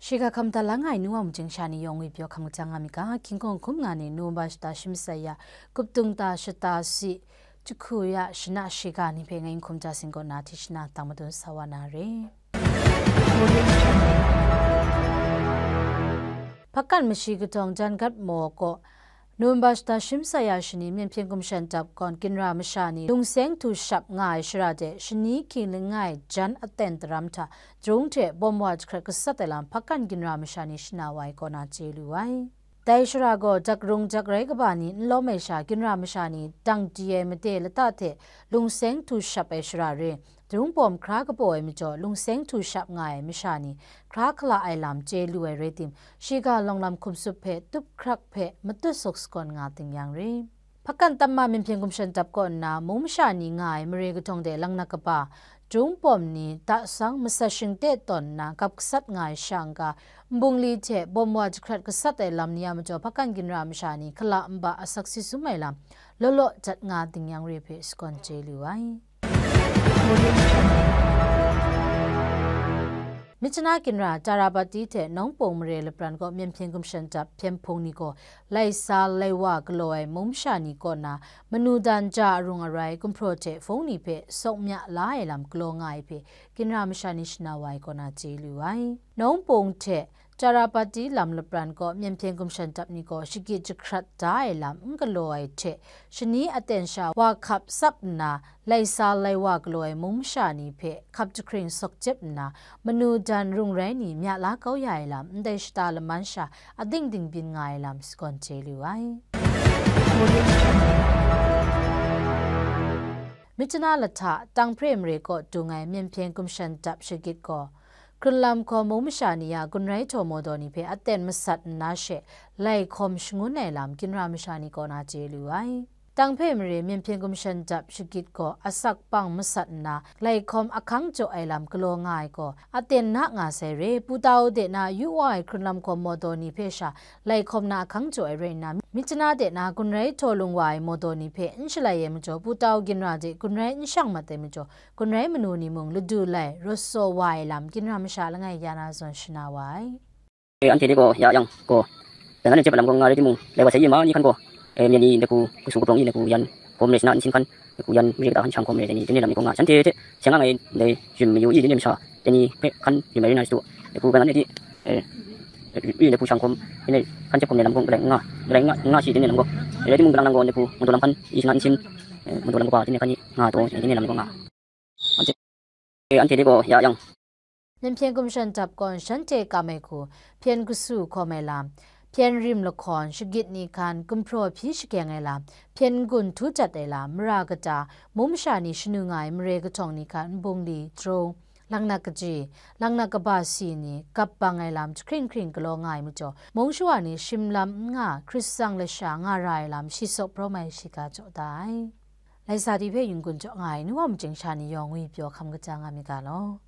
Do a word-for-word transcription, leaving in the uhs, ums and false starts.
Shiga hkam da lang ai nu wa mujing sha ni yawng ngwi pyaw hkam kajang nga mi ga, hkying hkawng hkum nga ni November shata shi masai ya, kuptung ta shata si, jahku ya shana shiga ni hpe ngai hkum ja sing kaw na hti shana tang madun sa wa na re. Hpakan mashi katawng jan gat maw kaw, November shata shi masai ya shani Myen Hpyen Gumshan Dap kawn ginra masha ni lungseng htu shap nga ai shara de, shani hkying langai jan aten daram hta, Drung hte bawm wa jahkrat gasat ai lam hpakan ginra masha ni shana wa ai kaw na chye lu ai. Dai shara gaw dakrung dakrai kaba ni n lawm ai sha, ginra masha ni dang di ai made lata hte lungseng htu shap ai shara re, drung bawm hkra kabaw ai majaw lungseng htu shap nga ai masha ni hkra hkala ai lam chye lu ai rai tim, shiga lawng lam hkum sup hpe tup hkrak hpe matut suk sakawn nga ting yang re. Hpakan tamma Myen Hpyen Gumshan Dap kaw nna, mung masha ni nga ai mare kahtawng de langnak kaba, drung bawm ni tasang masat shingte tawn nna gap gasat nga ai sha n-ga, nbungli hte bawm wa jahkrat gasat ai lam ni a majaw hpakan ginra masha ni hkala nba asak si sum ai lam, law law dat nga ding yang re hpe sakawn chye lu ai. Myitkyina ginra Tarapati hte Nawngpung mare lapran kaw Myen Hpyen Gumshan Dap hpyen hpung ni gaw, laisa laiwa galaw ai mung masha ni kaw na, manu dan ja arung arai gumhpraw hte hpung ni hpe sawk mya la ai lam galaw nga ai hpe, ginra masha ni shana wa ai kaw na chye lu ai. Nawngpung hte Tarapati lam lapran kaw Myen Hpyen Gumshan Dap ni gaw shagit jahkrat da ai lam n galaw ai hte, shani aten sha wa hkap tsap nna, laisa laiwa galaw ai mung masha ni hpe hkap jahkring sawk jep nna, manu dan rung rai ni mya la kau ya ai lam, ndai shata laman sha ading dingbyin nga ai lam sagawn chye lu ai. Myitkyina lahta Tanghpre mare kaw dung ai Myen Hpyen Gumshan Dap shagit gaw, Hkrunlam hkaw mung masha ni a gun rai htaw mawdaw ni hpe aten masat nna she, lai hkawm shangun ai lam ginra masha ni kaw na chye lu ai. Tanghpre mare Myen Hpyen Gumshan Dap shagit gaw asak pang masat nna, lai hkawm ahkang jaw ai lam galaw nga ai gaw, aten na nga sai re, Pu Tau de na yu wa ai Hkrunlam hkaw mawdaw ni hpe sha, lai hkawm na ahkang jaw ai rai nna, Myitkyina de na gun rai htaw lung wa ai mawdaw ni hpe n shalai ai majaw, Pu Tau ginra de gun rai n shang mat ai majaw, gun rai manu ni mung ladu lai, rawt saw wa ai lam, ginra masha langai ya na zawn shana wa ai. E, anhte de gaw ya yang gaw, dan na jep lam gaw nga rai timung, lai wa sai yi ma ni hkan gaw, e, myen ni ndai hku, kasu kaprawng ni ndai hku yan, hkawm re, shana nsin hkan, ndai hku yan, mari kata hkan shang hkawm re, dai ni, dai ni lam ni gaw nga, shanhte hte seng nga ngai, dai, rim mayu i, dai ni masha, dai ni hpe hkan rim ai rai na shadu, ndai hku gan na di, e, ri ndai hku shang hkawm, dai ni hkan jep hkawm ni lam gaw, galai nga, galai nga, nga shi dai ni lam gaw, rai timung, galang lang gaw, ndai hku, madu lam hkan, i shana nsin, e, madu lam kaba, dai ni hkan ni nga taw, dai ni lam ni gaw nga. Anhte, e, anhte de gaw ya yang. Myen Hpyen Gumshan Dap kaw shanhte kam ai hku, hpyen kasu hkawm ai lam, hpyen rim lahkawn, shagit ni hkan, gumhpraw hpyi shakeng ai lam, hpyen n-gun htu jat ai lam, mara kata, mung masha ni shanu nga ai mare kahtawng ni hkan, nbungli, drung, langnak kaji, langnak kaba si ni, gap bang ai lam, jahkring hkring galaw nga ai majaw, mung shawa ni shim lam n nga, hkrit tsang lasha nga ra ai lam, shi sawk prawm ai shiga jaw da ai. Laisa di hpe yin-gun jaw nga ai nu wa machyin sha ni yawng ngwi pyaw hkam kaja nga mi ga law.